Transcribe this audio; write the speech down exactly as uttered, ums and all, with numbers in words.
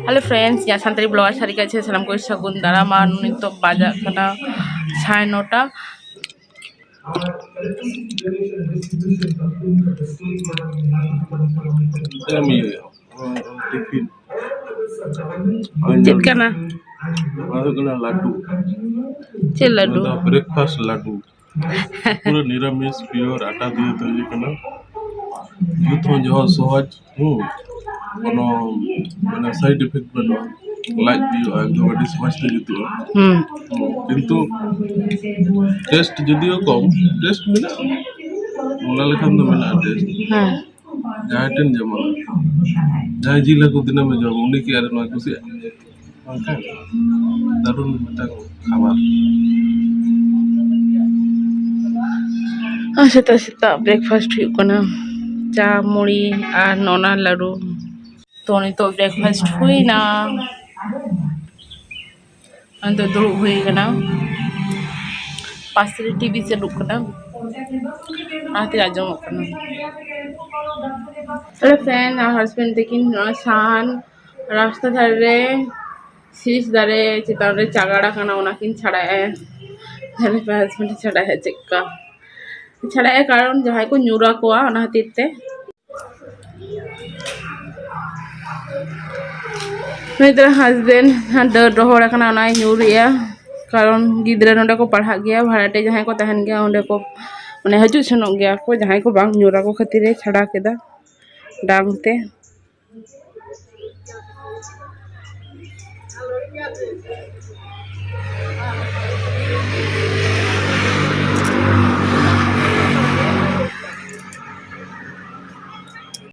Hello friends, ᱤᱧᱟᱹᱜ Santali blogger ᱥᱟᱹᱨᱤ ᱠᱟᱪᱷᱮ ᱥᱟᱱᱟᱢ ᱠᱚ ᱥᱟᱹᱜᱩᱱ ᱫᱟᱨᱟᱢ᱾ ᱟᱨ ᱱᱤᱛᱚᱜ ᱵᱟᱡᱟᱜ ᱠᱟᱱᱟ ᱥᱟᱲᱮ ᱱᱚᱴᱟ᱾ ᱪᱮᱫ ᱮᱢ ᱤᱭᱟᱹᱭᱟ? ᱴᱤᱯᱷᱤᱱ᱾ ᱪᱮᱫ ᱠᱟᱱᱟ? ᱚᱱᱟ ᱦᱩᱭᱩᱜ ᱠᱟᱱᱟ ᱞᱟᱹᱰᱩ᱾ ᱪᱮᱫ ᱞᱟᱹᱰᱩ? ᱚᱱᱟ ᱫᱚ breakfast ᱞᱟᱹᱰᱩ᱾ ᱯᱩᱨᱟᱹ ᱱᱤᱨᱟᱢᱤᱥ, pure ᱟᱴᱟ ᱫᱤᱭᱮ ᱛᱚᱭᱨᱤ ᱠᱟᱱᱟ᱾ ᱡᱩᱛ ᱦᱚᱸ ᱡᱚᱦᱚ ᱥᱚᱦᱚᱡ, ᱦᱩᱸ, ᱠᱳᱱᱳ ᱢᱟᱱᱮ side effect ᱵᱟᱹᱱᱩᱜᱼᱟ᱾ ᱞᱟᱡ ᱵᱤᱭᱳᱜᱼᱟ, ᱮᱠᱫᱚᱢ ᱟᱹᱰᱤ ᱥᱚᱦᱚᱡ ᱛᱮ ᱡᱩᱛᱩᱜᱼᱟ᱾ ᱦᱩᱸ᱾ ᱦᱩᱸ, ᱠᱤᱱᱛᱩ taste ᱡᱩᱫᱤᱭᱳ ᱠᱚᱢ, taste ᱢᱮᱱᱟᱜᱼᱟ, ᱚᱱᱟ ᱞᱮᱠᱷᱟᱱ ᱫᱚ ᱢᱮᱱᱟᱜᱼᱟ taste᱾ ᱦᱮᱸ᱾ ᱡᱟᱦᱟᱸᱭ ᱴᱷᱮᱱ ᱡᱚᱢᱟ, ᱡᱟᱦᱟᱸᱭ ᱡᱤᱞ ᱦᱟᱹᱠᱩ ᱫᱤᱱᱟᱹᱢᱮ ᱡᱚᱢᱟ, ᱩᱱᱤ ᱠᱤ ᱟᱨ ᱱᱚᱣᱟ ᱠᱩᱥᱤᱭᱟᱜᱼᱟ? ᱵᱟᱝᱠᱷᱟᱱ ᱫᱟᱨᱩᱱ ᱢᱤᱫᱴᱟᱝ ᱠᱷᱟᱵᱟᱨ᱾ ᱟᱨ ᱥᱮᱛᱟᱜ ᱥᱮᱛᱟᱜ breakfast ᱦᱩᱭᱩᱜ ᱠᱟᱱᱟ ᱪᱟ, ᱢᱩᱲᱤ ᱟᱨ ᱱᱚᱱᱟ ᱞᱟᱹᱰᱩ᱾ ᱛᱚ ᱱᱤᱛᱚᱜ breakfast ᱦᱩᱭᱱᱟ᱾ ᱱᱤᱛᱚᱜ ᱫᱩᱲᱩᱵ ᱦᱩᱭ ᱠᱟᱱᱟ, ᱯᱟᱥᱮ ᱨᱮ ᱴᱤᱵᱷᱤ ᱪᱟᱹᱞᱩᱜ ᱠᱟᱱᱟ, ᱚᱱᱟᱛᱮ ᱟᱸᱡᱚᱢᱚᱜ ᱠᱟᱱᱟ᱾ ᱦᱮᱞᱳ friend, ᱟᱨ husband ᱛᱟᱹᱠᱤᱱ ᱱᱚᱣᱟ ᱥᱟᱦᱟᱱ ᱨᱟᱥᱛᱟ ᱫᱷᱟᱨᱮ ᱨᱮ ᱥᱤᱨᱤᱥ ᱫᱟᱨᱮ ᱪᱮᱛᱟᱱ ᱨᱮ ᱪᱟᱜᱟᱲ ᱟᱠᱟᱱᱟ, ᱚᱱᱟ ᱠᱤᱱ ᱪᱷᱟᱲᱟᱭᱮᱫᱼᱟ᱾ ᱧᱮᱞ ᱯᱮ husband ᱮ ᱪᱷᱟᱲᱟᱭᱮᱫᱼᱟ ᱪᱮᱫᱠᱟ ᱪᱷᱟᱲᱟᱭᱮᱫᱼᱟ, ᱠᱟᱨᱚᱱ ᱡᱟᱦᱟᱸᱭ ᱠᱚ ᱧᱩᱨ ᱟᱠᱚᱣᱟ ᱚᱱᱟ ᱠᱷᱟᱹᱛᱤᱨ ᱛᱮ᱾ ᱱᱩᱭ ᱫᱚ husband ᱰᱟᱹᱨ ᱨᱚᱦᱚᱲ ᱟᱠᱟᱱᱟ, ᱚᱱᱟᱭ ᱧᱩᱨᱮᱜᱼᱟ᱾ ᱠᱟᱨᱚᱱ ᱜᱤᱫᱽᱨᱟᱹ ᱱᱚᱰᱮ ᱠᱚ ᱯᱟᱲᱦᱟᱜ ᱜᱮᱭᱟ, ᱵᱷᱟᱲᱟᱴᱤ ᱡᱟᱦᱟᱸᱭ ᱠᱚ ᱛᱟᱦᱮᱱ ᱜᱮᱭᱟ ᱚᱸᱰᱮ ᱠᱚ ᱢᱟᱱᱮ ᱦᱤᱡᱩᱜ ᱥᱮᱱᱚᱜ ᱜᱮᱭᱟ ᱠᱚ, ᱡᱟᱦᱟᱸᱭ ᱠᱚ ᱵᱟᱝ ᱧᱩᱨ ᱟᱠᱚ ᱠᱷᱟᱹᱛᱤᱨ ᱮ ᱪᱷᱟᱲᱟ ᱠᱮᱫᱟ ᱰᱟᱝ ᱛᱮ᱾